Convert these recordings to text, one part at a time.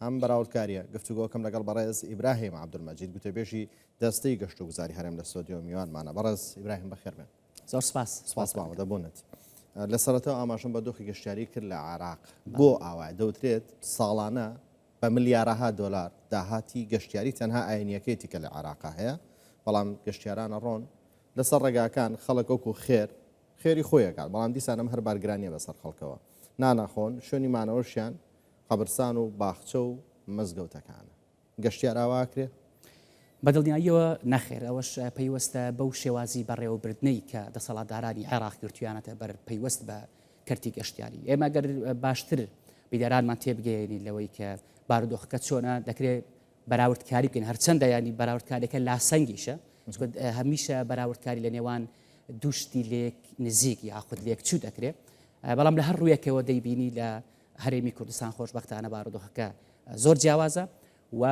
ئەم بەراوردکارییە؟ گفتوگۆکەم لەگەڵ بەڕێز ئیبراهیم عەبدولمەجید گوتەبێژی دەستەی گەشتوگوزاری هەرێم لە ستۆدیۆ میوانمانە. بەڕێز ئیبراهیم بەخێربێن. زۆر سپاس. سپاس بۆ ئامادەبوونت. لە سەرەتاوە ئاماژەم بە دۆخی گەشتیاری کرد لە عێراق. بۆ ئاوایە؟ دەوترێت ساڵانە بە ملیارەها دۆلار داهاتی گەشتیاری تەنها ئاینییەکەیەتی کە لە عێراقا هەیە، بەڵام گەشتیاران ئەڕۆن لەسەر ڕێگاکان خەڵک وەکو خێر خێری خۆی ئەکات، بەڵام دیسان ئەم هەر بارگرانییە بەسەر خەڵکەوە. نان ئەخۆن، شوێنی مانەوەشیان قەبرسان و باخچە و مزگەوتەکانە. گەشتیار ئاوا ئەکرێ؟ بە دڵنیاییەوە نەخێر، ئەوەش پەیوەستە بەو شێوازی بەڕێوەبردنەی کە دەسەڵاتدارانی عێراق گرتوویانەتە بەر پەیوەست بە کەرتی گەشتیاری. ئێمە گەر باشتر بینەرانمان تێبگەیەنین لەوەی کە بارودۆخەکە چۆنە، دەکرێت بەراوردکاری بکەین، هەرچەندە ینی بەراوردکاریەکە لاسەنگیشە، چونکە هەمیشە بەراوردکاری لە نێوان دوو شتی لێک نزیک یاخود لێکچوو دەکرێت، بەڵام لە هەر ڕوویەکەوە دەیبینی لە هەرێمی کوردستان خۆشبەختانە بارودۆخەکە زۆر جیاوازە و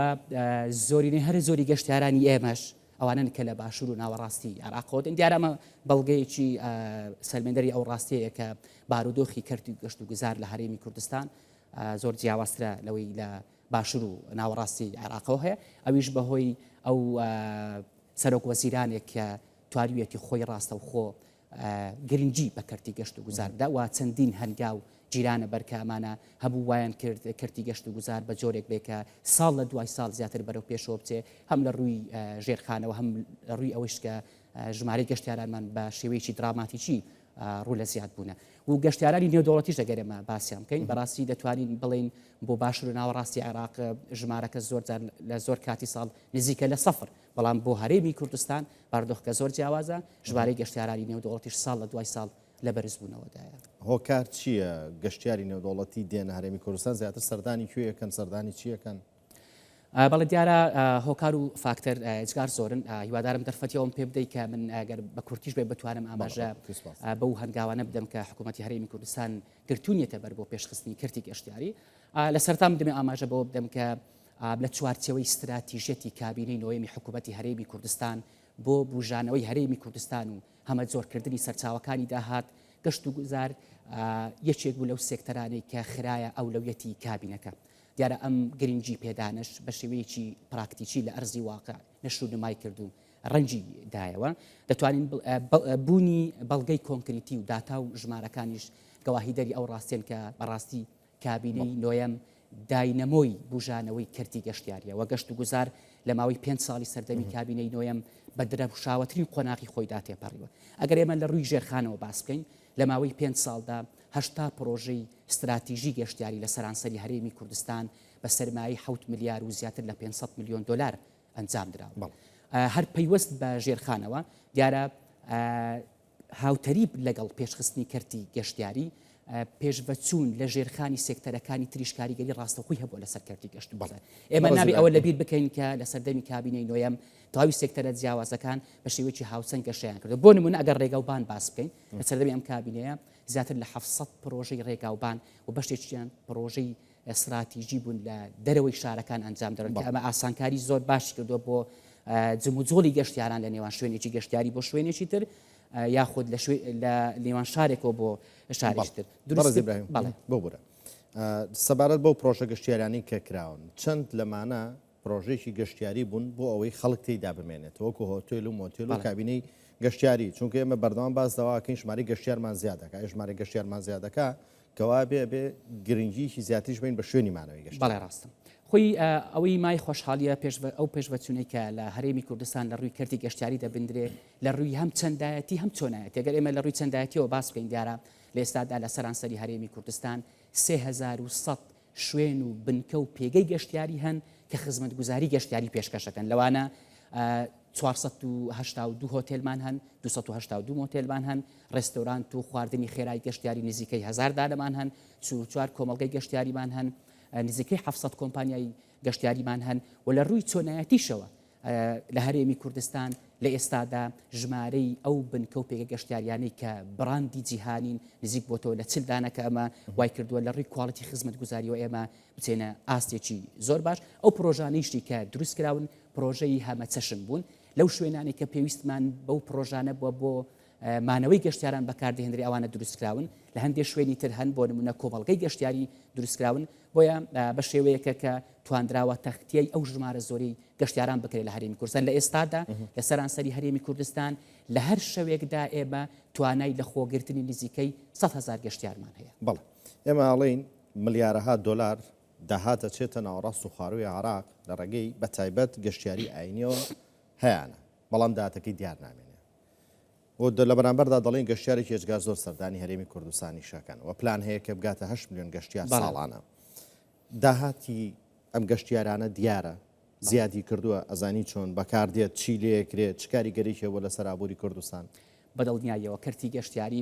زۆرینەی هەرە زۆری گەشتیارانی ئێمەش ئەوانەن کە لە باشوور و ناوەڕاستی عێراقەوە دێن. دیارە ئەمە بەڵگەیەکی سەلمێندەری ئەو ڕاستیەیە کە بارودۆخی کەرتی گەشت و گوزار لە هەرێمی کوردستان زۆر جیاوازترە لەوەی لە باشوور و ناوەڕاستی عێراقەوە هەیە، ئەویش بەهۆی ئەو سەرۆک وەزیرانێک کە تواریویەتی خۆی ڕاستەوخۆ گرنگی بە کەرتی گەشت و گوزار بدا و چەندین هەنگاو گیرانە بەر کە ئەمانە هەبوو وایان کرد کەرتی گەشت و گوزار بە جۆرێک بێ کە ساڵ لە دوای ساڵ زیاتر بەرەو پێشەوە بچێ هەم لە ڕووی ژێرخانەوە هەم لە ڕووی ئەوەیش کە ژمارەی گەشتیارانمان بە شێوەیەکی دراماتیکی ڕوو لە زیاد بوونە و گەشتیارانی نێودەوڵەتیش دەگەر ئێمە باسیان بکەین بەڕاستی دەتوانین بڵێین بۆ باشوور و ناوەڕاستی عێراق ژمارەکە زۆر جار لە زۆر کاتی ساڵ نزیکە لە سەفر بەڵام بۆ هەرێمی کوردستان بارودۆخەکە زۆر جیاوازە، ژمارەی گەشتیارانی نێودەوڵەتیش ساڵ لە دوای ساڵ لە بەرزبوونەوەدایە. هۆکار چییە گەشتیاری نێودەوڵەتی دێنە هەرێمی کوردستان زیاتر سەردانی کوێ ئەکەن سەردانی چی ئەکەن؟ بەڵێ دیارە هۆکار و فاکتەر ئێجگار زۆرن، هیوادارم دەرفەتی ئەوەم پێ بدەی کە من گەر بە کورتیش بێت بتوانم ئاماژە بەو هەنگاوانە بدەم کە حکوومەتی هەرێمی کوردستان گرتوونیەتە بەر بۆ پێشخستنی کەرتی گەشتیاری. لە سەرەتا من دەمەوێت ئاماژە بەوە بدەم کە لە چوارچێوەی ستراتیژیەتی کابینەی نۆیەمی حکوومەتی هەرێمی کوردستان بۆ بوژانەوەی هەرێمی کوردستان و هەمەجۆرکردنی سەرچاوەکانی داهات، گەشتوگوزار یەکێک بوو لەو سێکتەرانەی کە خرایە ئەولەویەتی کابینەکە. دیارە ئەم گرنگی پێدانەش بە شێوەیەکی پراکتیکی لە ئەرزی واقع نەشونمای کرد و ڕەنگی دایەوە. دەتوانین بوونی بەڵگەی کۆنکریتی و داتا و ژمارەکانیش گەواهیدەری ئەو ڕاستیەن کە بەڕاستی کابینەی نۆیەم داینەمۆی بوژانەوەی کەرتی گەشتیارییە و گەشتوگوزار لە ماوەی پێنج ساڵی سەردەمی کابینەی نۆیەم بە درەوشاوەترین قۆناغی خۆیدا تێپەڕیوە. ئەگەر ئێمە لە ڕووی ژێرخانەوە باس بکەین، لە ماوەی پێنج ساڵدا 80 پڕۆژەی ستراتیژی گەشتیاری لە سەرانسەری هەرێمی کوردستان بە سەرمایەی حەوت ملیار و زیاتر لە 500 ملیۆن دۆلار ئەنجام دراوە. هەر پەیوەست بە ژێرخانەوە، دیارە هاوتەریب لەگەڵ پێشخستنی کەرتی گەشتیاری، پێشڤەچوون لە ژێرخانی سێکتەرەکانی تریش کاریگەری ڕاستەوخۆی هەبووە لەسەر کەرتی گەشتوگوزار. ئێمە نابێ ئەوە لەبیر بکەین کە لە سەردەمی کابینەی نۆیەم تەواوی سێکتەرە جیاوازەکان بە شێوەیەکی هاوسەنگ گەشەیان کردووە. بۆ نموونە ئەگەر ڕێگاوبان باس بکەین، لە سەردەمی ئەم کابینەیە زیاتر لە 700 پڕۆژەی ڕێگاوبان و بەشێکیان پڕۆژەی ستراتیژی بوون لە دەرەوەی شارەکان ئەنجام دەرن کە ئەمە ئاسانکاری زۆر باشی کردووە بۆ جموجۆڵی گەشتیاران لە نێوان شوێنێکی گەشتیاری بۆ شوێنێکی تر یاخود لە لە نێوان شارێکەوە بۆ شارێکی تر دروست ببورە سەبارەت بەو پرۆژە گەشتیارانی کە کراون چەند لەمانە پرۆژێکی گەشتیاری بوون بۆ ئەوەی خەڵک تێیدا بمێنێت وەکو هۆتێل و مۆتێل و کابینەی گەشتیاری چونکە ئێمە بەردەوام باس دەواکەین ژمارەی گەشتیارمان زیاد دەکات ژمارەی گەشتیارمان زیاد دەکات کەوا بێ بێ گرنگیکی زیاتریش بین بە شوێنی مانەوەی گەشت بەڵێ ڕاستم خۆی ئەوەی مای خۆشحاڵیە پێش ئەو پێشڤەچوونەی کە لە هەرێمی کوردستان لە ڕووی کەرتی گەشتیاری دەبندرێ لە ڕووی هەم چەندایەتی هەم چۆنایەتی گەر ئێمە لە ڕووی چەندایەتیەوە باس بکەین دیارە لە ئێستادا لە سەرانسەری هەرێمی کوردستان 3100 شوێن و بنکە و پێگەی گەشتیاری هەن کە خزمەتگوزاری گەشتیاری پێشکەش دەکەن، لەوانە 482 هۆتێلمان هەن، 282 مۆتێلمان هەن، ڕێستۆرانت و خواردنی خێرای گەشتیاری نزیکەی هەزار دانەمان هەن، 44 کۆمەڵگەی گەشتیاریمان هەن، نزیکەی 700 کۆمپانیای گەشتیاریمان هەن و لە ڕووی چۆنایەتیشەوە لە هەرێمی کوردستان لە ئێستادا ژمارەی ئەو بنکە و پێگە گەشتیاریانەی کە بڕاندی جیهانین نزیک بۆتەوە لە 40 دانە کە ئەمە وای کردووە لە ڕووی کواڵیتی خزمەتگوزاریەوە ئێمە بچێنە ئاستێکی زۆر باش. ئەو پرۆژانەیشی کە دروست کراون پرۆژەی هەمەچەشن بوون لەو شوێنانەی کە پێویستمان بەو پرۆژانە بووە بۆ. مانەوەی گەشتیاران بەکاردەهێنرێ ئەوانە دروستکراون، لە هەندێ شوێنی تر هەن بۆ نمونە کۆمەڵگەی گەشتیاری دروستکراون، بۆیە بە شێوەیەکە کە تواندراوە تەختیەی ئەو ژمارە زۆرەی گەشتیاران بکرێت لە هەرێمی کوردستان. لە ئێستادا لە سەرانسەری هەرێمی کوردستان لە هەر شەوێکدا ئێمە توانای لەخۆگرتنی نزیکەی 100 هەزار گەشتیارمان هەیە. بەڵێ ئێمە ئەڵێین ملیارەها دۆلار داهات ئەچێتە ناوەڕاست و خوارووی عێراق لە ڕێگەی بە تایبەت گەشتیاری ئاینیەوە هەیانە بەڵام داهاتەکەی دیار نامێنێ و لە بەرامبەردا دەڵێن گەشتیارێکی ئێجگار زۆر سەردانی هەرێمی کوردستانیش ئەکەن و پلان هەیە کە بگاتە هەشت ملیۆن گەشتیار ساڵانە. داهاتی ئەم گەشتیارانە دیارە زیادی کردووە، ئەزانی چۆن بەکار دێت، چی لێکرێت، چ کاریگەریی هەبووە لەسەر ئابووری کوردستان؟ بەدڵنیاییەوە کەرتی گەشتیاری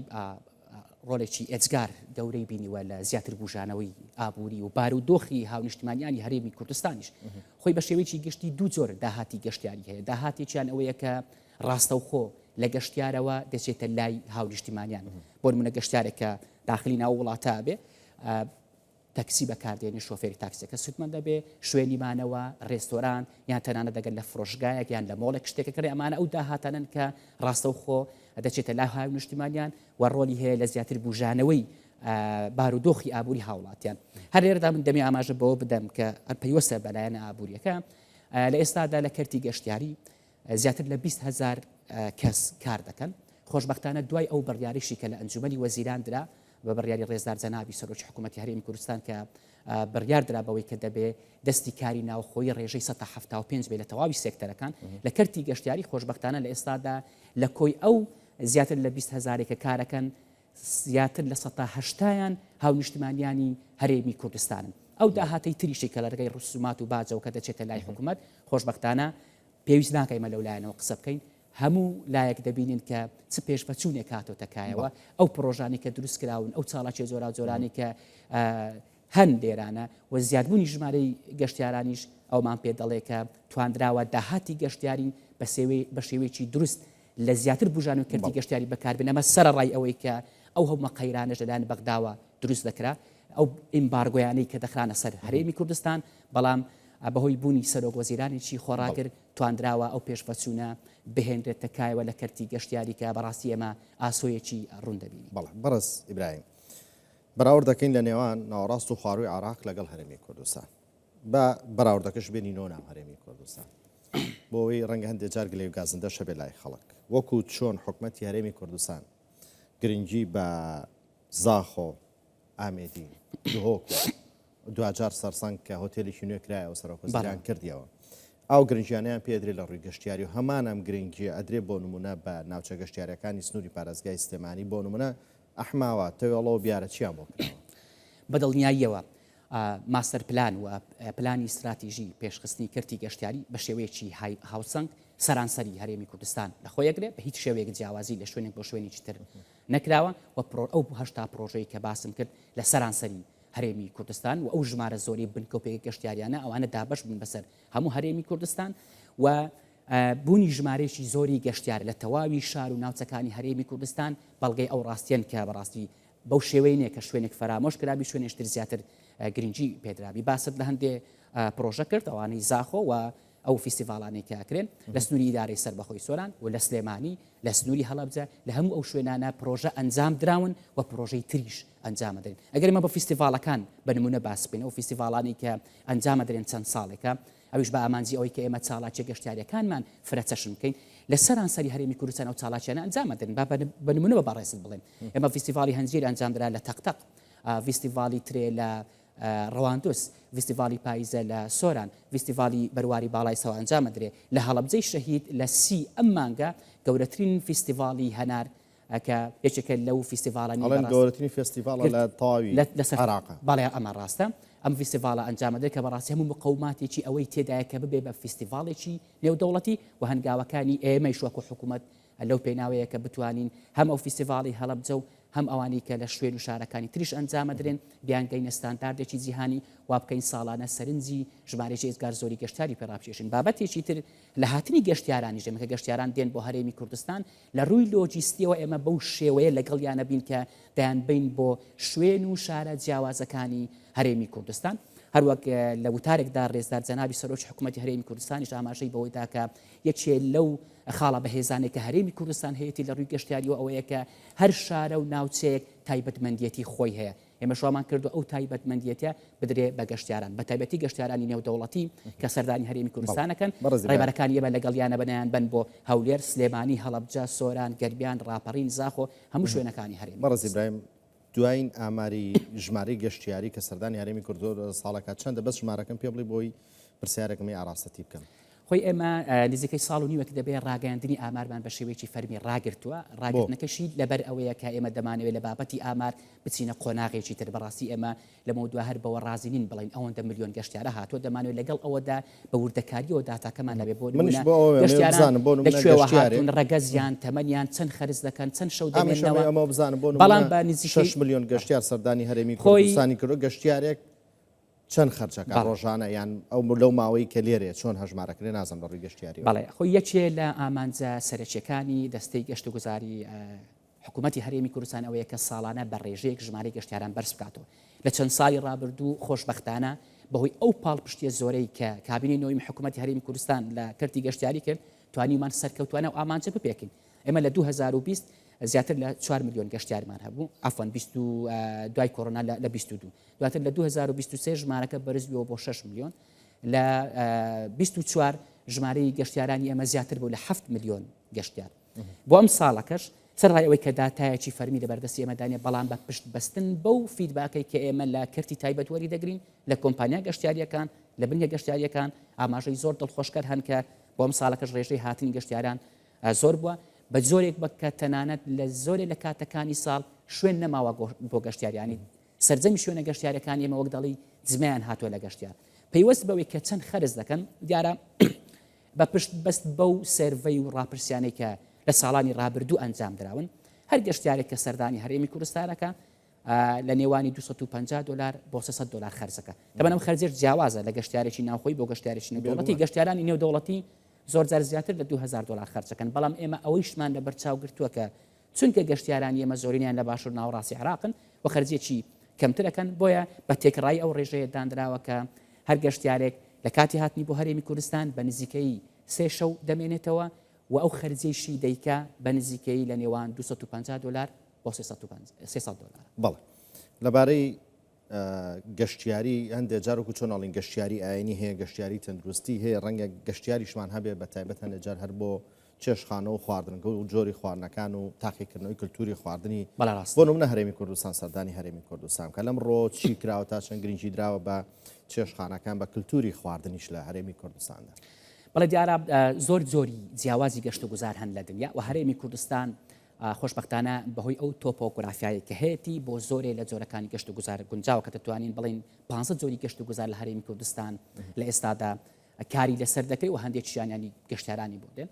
ڕۆڵێکی ئێجگار گەورەی بینیوە لە زیاتر بوژانەوەی ئابووری و بارودۆخی هاونیشتمانیانی هەرێمی کوردستانیش. خۆی بە شێوەیەکی گشتی دوو جۆر داهاتی گەشتیاری هەیە، داهاتێکیان ئەوەیە کە ڕاستەوخۆ لە گەشتیارەوە دەچێتە لای هاونیشتیمانیان، بۆ نمونە گەشتیارێک کە داخلی ناو وڵاتە بێ تەکسی بەکاردێنێ شۆفێری تاکسیەکە سوودمەند دەبێ، شوێنی مانەوە، رێستۆران یان تەنانەت ئەگەر لە فرۆشگایەک یان لە مۆڵێک شتێکە کڕی ئەمانە ئەو داهاتانەن کە ڕاستەوخۆ دەچێتە لای هاونیشتیمانیان و ڕۆلی هەیە لە زیاتر بوژانەوەی بارودۆخی ئابووری هاوڵاتیان. هەر لێرەدا من دەمێ ئاماژە بەوە بدەم کە پەیوەستە بە لایەنە ئابووریەکە لە ئێستادا لە کەرتی گەشتیاری زیاتر لە 20 هەزار کەس کار دەکەن. خۆشبەختانە دوای ئەو بڕیارەیشی کە لە ئەنجومەنی وەزیران درا بە بڕیاری ڕێزدار جەنابی سەرۆکی حکوومەتی هەرێمی کوردستان کە بڕیار درا بەوەی کە دەبێ دەستی کاری ناوخۆیی ڕێژەی 175 بێ لە تەواوی سێکتەرەکان لە کەرتی گەشتیاری خۆشبەختانە لە ئێستادا لە کۆی ئەو زیاتر لە 20 هەزارێک کە کارەکەن زیاتر لە سەتا هەشتایان هاونیشتمانیانی هەرێمی کوردستانن. ئەو داهاتەی تریشی کە لە ڕێگەی ڕسومات و باجەوە کە دەچێتە لای حکوومەت خۆشبەختانە پێویست ناکا ئێمە لەو لایەنەوە قسە بکەین، هەموو لایەک دەبینین کە چ پێشڤەچوونێک هاتۆتە کایەوە، ئەو پڕۆژانەی کە دروست کراون، ئەو چاڵاکیە جۆراوجۆرانەی کە هەن لێرانە و زیادبوونی ژمارەی گەشتیارانیش ئەومان پێ دەڵێ کە تواندراوە داهاتی گەشتیاری بە شێوەیەکی دروست لە زیاتر بوژانەوەی کەرتی گەشتیاری بەکاربێن، ئەمە سەرەڕای ئەوەی کە ئەو هەموو قەیرانەش لەلایەن بەغداوە دروست دەکرا، ئەو ئیمبارگۆیانەی کە دەخرانە سەر هەرێمی کوردستان، بەڵام بەهۆی بوونی سەرۆک وەزیرانێکی خۆڕاگر تواندراوە ئەو پێشڤەچوونە بهێنرێتە کایەوە لە کەرتی گەشتیاری کە بەڕاستی ئێمە ئاسۆیەکی ڕوون دەبینین. بەڵێ بەڕێز ئیبراهیم، بەراورد دەکەین لە نێوان ناوەڕاست و خوارووی عێراق لەگەڵ هەرێمی کوردستان. با بەراوردەکەش بێنینەوە ناو هەرێمی کوردستان بۆ ئەوەی ڕەنگە هەندێک جار گلەی و گازندەش هەبێت لای خەڵک وەکو چۆن حکومەتی هەرێمی کوردستان گرنگی بە زاخۆ، ئامێدی، دهۆک و دواجار سەرسەنگ کە هۆتێلێکی نوێ کرایەوە سەرۆک وەزیران کردیەوە ئەو گرنگیانەیان پێ ئەدرێ لە ڕووی گەشتیاری و هەمان ئەم گرنگیە ئەدرێ بۆ نمونە بە ناوچە گەشتیارەکانی سنووری پارێزگای سلێمانی بۆ نمونە ئەحماوە، تەوێڵە و بیارە چیان بۆ کراوە؟ بە دڵنیاییەوە ماستەر پلان و پلانی ستراتیژی پێشخستنی کەرتی گەشتیاری بە شێوەیەکی هاوسەنگ سەرانسەری هەرێمی کوردستان لەخۆی ئەگرێ، بە هیچ شێوەیەک جیاوازی لە شوێنێک بۆ شوێنێکی تر نەکراوە و ئەو 80 پرۆژەی کە باسم کرد لە سەرانسەری هەرێمی کوردستان و ئەو ژمارە زۆری بنکە و پێگە گەشتیاریانە ئەوانە دابەش بوون بەسەر هەموو هەرێمی کوردستان و بوونی ژمارەیەکی زۆری گەشتیار لە تەواوی شار و ناوچەکانی هەرێمی کوردستان بەڵگەی ئەو ڕاستیەن کە بەڕاستی بەو شێوەیە نیە کە شوێنێک فەرامۆش کرابی شوێنێش تر زیاتر گرنگی پێدرابی. باست لە هەندێ پرۆژە کرد ئەوانەی زاخۆ و ئەو فیستیڤاڵانەی کە ئەکرێن لە سنووری ئیدارەی سەربەخۆی سۆران و لە سلێمانی لە سنووری هەڵەبجە لە هەموو ئەو شوێنانە پرۆژە ئەنجام دراون و پرۆژەی تریش ئەنجام ئەدرێن. ئەگەر ئێمە بە فیستیڤاڵەکان بە نموونە باس بکەین ئەو فیستیڤاڵانەی کە ئەنجام ئەدرێن چەند ساڵێکە ئەویش بە ئامانجی ئەوەی کە ئێمە چاڵاکیە گەشتیاریەکانمان فرەچەشن بکەین لە سەرانسەری هەرێمی کوردستان ئەو چاڵاکیانە ئەنجام ئەدرێن. با بە نمونە بە بەڕێزت بڵێم ئێمە فیستیڤاڵی هەنجیر ئەنجامدرا لە تەقتەق، ڤیستیڤاڵی ترێ لە ڕەواندوز، ڤیستیڤاڵی پاییزە لە سۆران، ڤیستیڤاڵی بەرواری باڵای سەوە ئەنجام ئەدرێ لە هەڵەبجەی شەهید لە 30 ئەم مانگە گەورەترین فیستیڤاڵی هەنار کە یەکێکە لەو فیستیڤاڵانەی ئەڵێن گەورەترین فێستیڤاڵە لە تەواوی عێراق. بەڵێ ئەمە ڕاستە ئەم فیستیڤاڵە ئەنجامەدرێت کە بەڕاستی هەموو مقەوماتێکی ئەوەی تێدایە کە ببێ بە فیستیڤاڵێکی نێودەوڵەتی و هەنگاوەکانی ئێمەیش وەکو حکوومەت لەو پێناوەیە کە بتوانین هەم ئەو فیستیڤاڵی هەڵەبجە و هەم ئەوانەی کە لە شوێن و شارەکانی تریش ئەنجامەدرێن بیانگەینە ستانداردێکی جیهانی وا بکەین ساڵانە سەرنجی ژمارەیەکی ئێجگار زۆری گەشتیاری پێ ڕابکێشین. بابەتێکی تر لە هاتنی گەشتیارانیش ئێمە کە گەشتیاران دێن بۆ هەرێمی کوردستان لە ڕووی لۆجیستیەوە ئێمە بەو شێوەیە لەگەڵیانە بین کە دەیانبەین بۆ شوێن و شارە جیاوازەکانی هەرێمی کوردستان. هەروەک لە وتارێکدا ڕێزدار جەنابی سەرۆکی حکوومەتی هەرێمی کوردستانیش ئاماژەی بەوەی دا کە یەکێ لەو خاڵە بەهێزانەی کە هەرێمی کوردستان هەیەتی لە ڕووی گەشتیاریەوە ئەوەیە کە هەر شارە و ناوچەیەک تایبەتمەندیەتی خۆی هەیە. ئێمەش وامان کردووە ئەو تایبەتمەندیەتە بدرێ بە گەشتیاران، بە تایبەتی گەشتیارانی نێودەوڵەتی کە سەردانی هەرێمی کوردستان ئەکەن، ڕێبەرەکانی ئێمە لەگەڵیانە بەنیان بن بۆ هەولێر، سلێمانی، هەڵەبجە، سۆران، گەرمیان، ڕاپەڕین، زاخۆ، هەموو شوێنەکانی هەرێمی بەڕێز ئیبراهیم، دوایین ئاماری ژمارەی گەشتیاری کە سەردانی هەرێمی کوردستان لە ساڵەکە چەندە؟ بەس ژمارەکەم پێ بڵێ بۆی پرسیارێکم هەیە ئاراستەتی بکەم. خۆی ئێمە نزیکەی ساڵ و نیوێک دەبێ ڕاگەیاندنی ئامارمان بە شێوەیەکی فەرمی ڕاگرتووە، ڕاگرتنەکەشی لەبەر ئەوەیە کە ئێمە دەمانەوێت لە بابەتی ئامار بچینە قۆناغێکی تر، بەڕاستی ئێمە لەمەودوا هەر بەوە ڕازی نین بڵێین ئەوەندە ملیۆن گەشتیارە هاتووە، دەمانەوێت لەگەڵ ئەوەدا بە وردەکارییەوە داتاکەمان هەبێت، بۆ منیش نموونە بۆ ئەوە ئەمەوێ گەشتیاران بزانم بۆ لە نموونە کوێوە گەشتیارێک هاتوون، ڕەگەزیان، تەمەنیان، چەند خەرج دەکەن، چەند شەو ئەمیش دەمێننەوە، ئەمەوێ ئەمەوە بزانم بۆ بەڵام نموونە بە نزیکەی شەش ملیۆن گەشتیار سەردانی هەرێمی خۆی کوردستانی کردووە، گەشتیارێک چەند خەرجەکات بەڵێ. ڕۆژانە یان ئەو لەو ماوەی کە لێرەیە چۆن هەژمارەکرێ نازم لە ڕووی گەشتیاریەوە؟ بەڵێ خۆی یەکێ لە ئامانجە سەرەکیەکانی دەستەی گەشتوگوزاری حکوومەتی هەرێمی کوردستان ئەوەیە کە ساڵانە بە ڕێژەیەک ژمارەی گەشتیاران بەرز بکاتەوە. لە چەند ساڵی ڕابردوو خۆشبەختانە بەهۆی ئەو پاڵپشتیە زۆرەی کە کابینەی نۆیەمی حکوومەتی هەرێمی کوردستان لە کەرتی گەشتیاری کرد توانیومان سەرکەوتوانە ئەو ئامانجە بپێکین. ئێمە لە 2020 زیاتر لە 4 ملیۆن گەشتیارمان هەبوو، عەفوەن 20 دوای کۆرۆنا لە 22 دواتر لە 2023 ژمارەکە بەرز بووەوە بۆ 6 ملیۆن، لە 24 ژمارەی گەشتیارانی ئێمە زیاتر بوو لە 7 ملیۆن گەشتیار. بۆ ئەم ساڵەکەش سەرەڕای ئەوەی کە داتایەکی فەرمی لە بەردەستی ئێمەدا نییە، بەڵام بە پشت بەستن بەو feedback ەی کە ئێمە لە کەرتی تایبەت وەری دەگرین، لە کۆمپانیا گەشتیارییەکان، لە بنکە گەشتیارییەکان، ئاماژەی زۆر دڵخۆشکەر هەن کە بۆ ئەم ساڵەکەش ڕێژەی هاتنی گەشتیاران زۆر بووە، بە جۆرێک بە کە تەنانەت لە زۆرێ لە کاتەکانی ساڵ شوێن نەماوە بۆ گەشتیار، یانی سەرجەمی شوێنە گەشتیارەکانی ئێمە وەک دەڵێی جمەیان هاتووە لە گەشتیار. پەیوەست بەوەی کە چەند خەرج دەکەن، دیارە بە پشت بەست بەو survey و ڕاپرسیانەی کە لە ساڵانی ڕابردوو ئەنجام دراون، هەر گەشتیارێک کە سەردانی هەرێمی کوردستانەکە لە نێوانی 250 دلار بۆ 300 دلار خەرجەکە. تەبەن ئەم خەرجێش جیاوازە لە گەشتیارێکی ناوخۆی بۆ گەشتیارێکی نێودەوڵەتی. گەشتیارانی نێودەوڵەتی زۆر جار زیاتر لە 2000 دلار خەرجەکەن، بەڵام ئێمە ئەوەیشمان لەبەرچاو گرتووە کە چونکە گەشتیارانی ئێمە زۆرینەیان لە باشوور ناوەڕاستی عێراقن و خەرجیەکی کەمتر ئەکەن، بۆیە بە تێکڕایی ئەو ڕێژەیە دانراوە کە هەر گەشتیارێک لە کاتی هاتنی بۆ هەرێمی کوردستان بە نزیکەیی سێ شەو دەمێنێتەوە و ئەو خەرجیەیشی دەیکا بە نزیکەیی لە نێوان 250 دۆلار بۆ 300 دۆلار. بەڵێ. لەبارەی گەشتیاری هەندێک جار وەکو چۆن ئەڵین گەشتیاری ئاینی هەیە گەشتیاری تەندروستی هەیە ڕەنگە گەشتیاریشمان هەبێ بە تایبەت هەندێک جار هەر بۆ چێشخانە و خواردنگە و جۆری خواردنەکان و تاقیکردنەوەی کللتوری خواردنی بەڵێ ڕاستە. بۆ نمونە هەرێمی کوردستان سەردانی هەرێمی کوردستان کە لەم ڕۆ چی کراوە تا چەند گرنگی دراوە بە چێشخانەکان بە کللتوری خواردنیش لە هەرێمی کوردستاندا. بەڵێ دیارە زۆر جۆری جیاوازی گەشت و گوزار هەن لە دنیا و هەرێمی کوردستان خۆشبەختانە بەهۆی ئەو تۆپۆگرافیایەی کە هەیەتی بۆ زۆرێ لە جۆرەکانی گەشت و گوزار گونجاوە کە دەتوانین بڵێین پانزە جۆری گەشت و گوزار لە هەرێمی کوردستان لە ئێستادا کاری لەسەر دەکرێت و هەندێکیان ینی گەشتیارانی بۆ دێن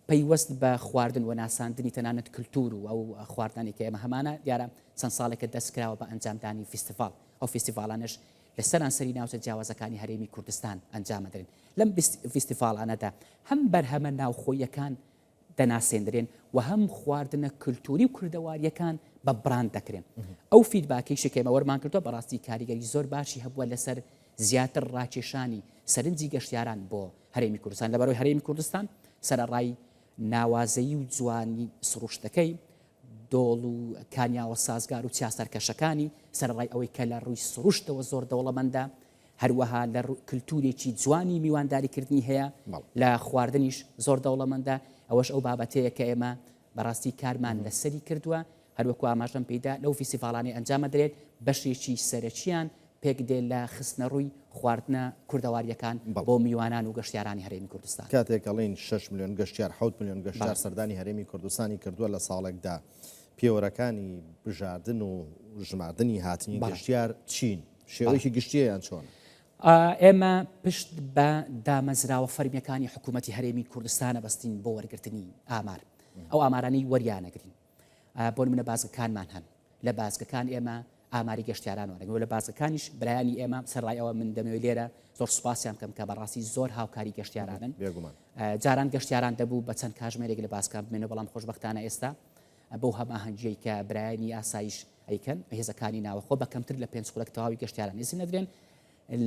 پەیوەست بە خواردن و ناساندنی تەنانەت کللتور و ئەو خواردنانی کە ئێمە هەمانە دیارە چەند ساڵێکە دەستکراوە بە ئەنجامدانی فیستیڤاڵ ئەو فیستیڤاڵانش لە سەرانسەری ناوچە جیاوازەکانی هەرێمی کوردستان ئەنجامەدرێن لەم فیستیڤاڵانەدا هەم بەرهەمە ناوخۆیەکان دەناسێندرێن و هەم خواردنە کلتوری و کوردەوارییەکان بە بڕاند دەکرێن. ئەو feedback ەیشی کە ئێمە وەرمان کردووە بەڕاستی کاریگەری زۆر باشی هەبووە لەسەر زیاتر ڕاکێشانی سەرنجی گەشتیاران بۆ هەرێمی کوردستان. لەبەرئەوەی هەرێمی کوردستان سەرەڕای ناوازەیی و جوانی سروشتەکەی، دۆڵ و کانیاوە سازگار و چیا سەرکەشەکانی، سەرەڕای ئەوەی کە لە ڕووی سروشتەوە زۆر دەوڵەمەندە، هەروەها لە کلتورێکی جوانی میوانداریکردنی هەیە، لە خواردنیش زۆر دەوڵەمەندە، ئەوەش ئەو بابەتەیە کە ئێمە بەڕاستی کارمان لەسەری کردووە، هەروەکو ئاماژەم پێیدا لەو فیستیڤاڵانەی ئەنجامەدرێت بەشێکی سەرەکییان پێکدێ لە خستنەڕووی خواردنە کوردەوارییەکان بۆ میوانان و گەشتیارانی هەرێمی کوردستان. کاتێک ئەڵێین شەش ملیۆن گەشتیار، حەوت ملیۆن گەشتیار سەردانی هەرێمی کوردستانی کردووە لە ساڵێکدا، پێوەرەکانی بژاردن و ژماردنی هاتنی گەشتیار چین؟ شێوەیەکی گشتیە یان چۆنە؟ ئێمە پشت بە دامەزراوە فەرمیەکانی حکوومەتی هەرێمی کوردستانە بەستین بۆ وەرگرتنی ئامار ئەو ئامارانەی وەریانەگرین بۆ نمونە بازگەکانمان هەن لە بازگەکان ئێمە ئاماری گەشتیاران وەرەگرین لە بازگەکانیش برایانی ئێمە سەرڕای ئەوە من دەمەوێت لێرە زۆر سوپاسیان بکەم کە بەڕاستی زۆر هاوکاری گەشتیارانن بێگومان جاران گەشتیاران دەبوو بە چەند کاژمێرێک لە بازگەکان بمێنەوە بەڵام خۆشبەختانە ئێستا بەو هەماهەنگیەی کە برایانی ئاسایش. ئەیکەن، هێزەکانی ناوەخۆ بە کەمتر لە پێنج خولەک تەواوی گەشتیاران ئیزن ئەدرێن.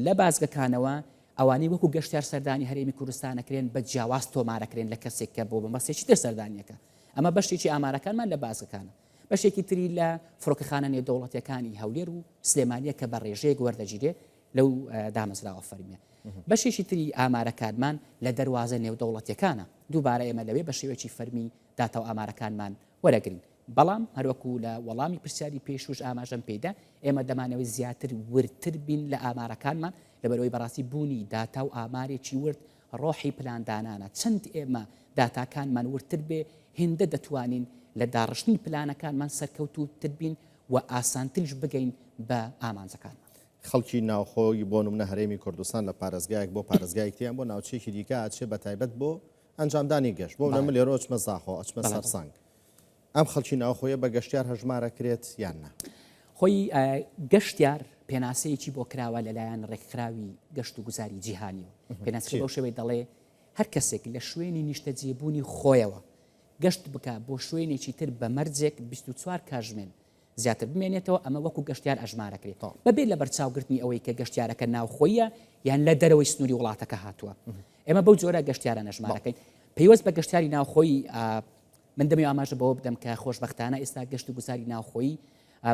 لە بازگەکانەوە ئەوانەی وەکو گەشتیار سەردانی هەرێمی کوردستان ئەکرێن بە جیاواز تۆمارەکرێن لە کەسێک کە بۆ مەبەستێکی تر سەردانیەکە. ئەمە بەشێکی ئامارەکانمان لە بازگەکانە. بەشێکی تری لە فڕۆکەخانە نێودەوڵەتیەکانی هەولێر و سلێمانیە کە بە ڕێژەیەک وەردەگیرێ لەو دامەزراوە فەرمیە. بەشێکی تری ئامارەکانمان لە دەروازە نێودەوڵەتیەکانە. دووبارە ئێمە لەوێ بە شێوەیەکی فەرمی داتا و ئامارەکانمان وەرەگرین. بەڵام هەروەکو لە وەڵامی پرسیاری پێشووش ئاماژەم پێیدا، ئێمە دەمانەوێت زیاتر وردتر بین لە ئامارەکانمان، لەبەرئەوەی بەڕاستی بوونی داتا و ئامارێکی ورد ڕۆحی پلاندانانە، چەند ئێمە داتاکانمان وردتر بێ، هێندە دەتوانین لە داڕشتنی پلانەکانمان سەرکەوتووتر بین و ئاسانتریش بگەین بە ئامانجەکانمان. خەڵکی ناوخۆی بۆ نمونە هەرێمی کوردستان لە پارێزگایەک بۆ پارێزگایەکی تر یان بۆ ناوچەیەکی دیکە ئەچێ بەتایبەت بۆ ئەنجامدانی گەشت بۆ نمونە من لێرەوە ئەچمە زاخۆ ئەچمە سەرسەنگ ئەم خەڵکی ناوخۆیە بە گەشتیار هەژمارەکرێت یان نا؟ خۆی گەشتیار پێناسەیەکی بۆ کراوە لەلایەن ڕێکخراوی گەشت و گوزاری جیهانیەوە پێناسەکە بەو شێوەی دەڵێ هەر کەسێک لە شوێنی نیشتەجێبوونی خۆیەوە گەشت بکە بۆ شوێنێکی تر بە مەرجێک 24 کاژمێن زیاتر بمێنێتەوە ئەمە وەکو گەشتیار ئەژمارەکرێت بەبێ لەبەرچاوگرتنی ئەوەی کە گەشتیارەکە ناوخۆیە یان لە دەرەوەی سنووری وڵاتەکە هاتووە ئێمە بەو جۆرە گەشتیاران ئەژمارەکەین پەیوەست بە گەشتیاری ناوخۆی من دەمەوێت ئاماژە بەوە بدەم کە خۆشبەختانە ئێستا گەشت و گوزاری ناوخۆیی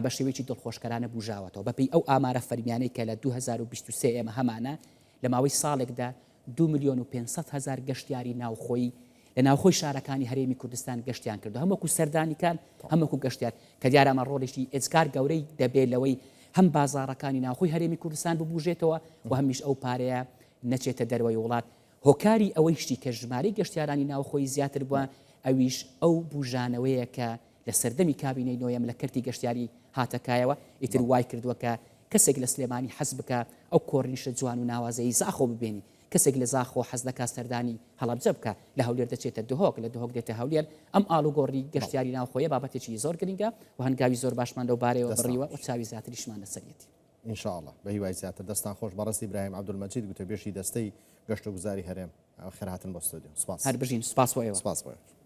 بە شێوەیەکی دڵخۆشکەرانە بوژاوەتەوە بەپێی ئەو ئامارە فەرمیانەی کە لە 2023 ئێمە هەمانە لە ماوەی ساڵێکدا 2 میلیۆن و 500 هەزار گەشتیاری ناوخۆیی لە ناوخۆی شارەکانی هەرێمی کوردستان گەشتیان کردو هەم وەکو سەردانیکار هەم وەکو گەشتیار کە دیارە ئەمە ڕۆڵێکی ئێجگار گەورەی دەبێت لەوەی هەم بازاڕەکانی ناوخۆی هەرێمی کوردستان ببوژێتەوە و هەمیش ئەو پارەیە نەچێتە دەرەوەی وڵات هۆکاری ئەوەیشی کە ژمارەی گەشتیارانی ناوخۆیی زیاتر بووە، ئەویش ئەو بوژانەوەیە کە لە سەردەمی کابینەی نۆیەم لە کەرتی گەشتیاری هاتە کایەوە، ئیتر وای کردووە کە کەسێک لە سلێمانی حەز بکا ئەو کۆرنیشە جوان و ناوازەیەی زاخۆ ببینی، کەسێک لە زاخۆ حەز دەکا سەردانی هەڵەبجە بکا، لە هەولێر دەچێتە دهۆک، لە دهۆک دێتە هەولێر، ئەم ئاڵوگۆڕی گەشتیاری ناوخۆیە بابەتێکی زۆر گرنگە و هەنگاوی زۆر باشمان لەو بارەیەوە بڕیوە و چاوی زیاتریشمان لەسەریەتی. ان شاء اللە بە هیوای زیاتر. دەستان خۆش بەڕێز ئیبراهیم عەبدولمەجید گوتەبێژی دەستەی گەشتوگوزاری هەرێم. خێرهاتن بۆ ستۆدیۆ. سپاس. هەر بژین. سپاس بۆ ئێوە. سپاس بۆ ئێوەش.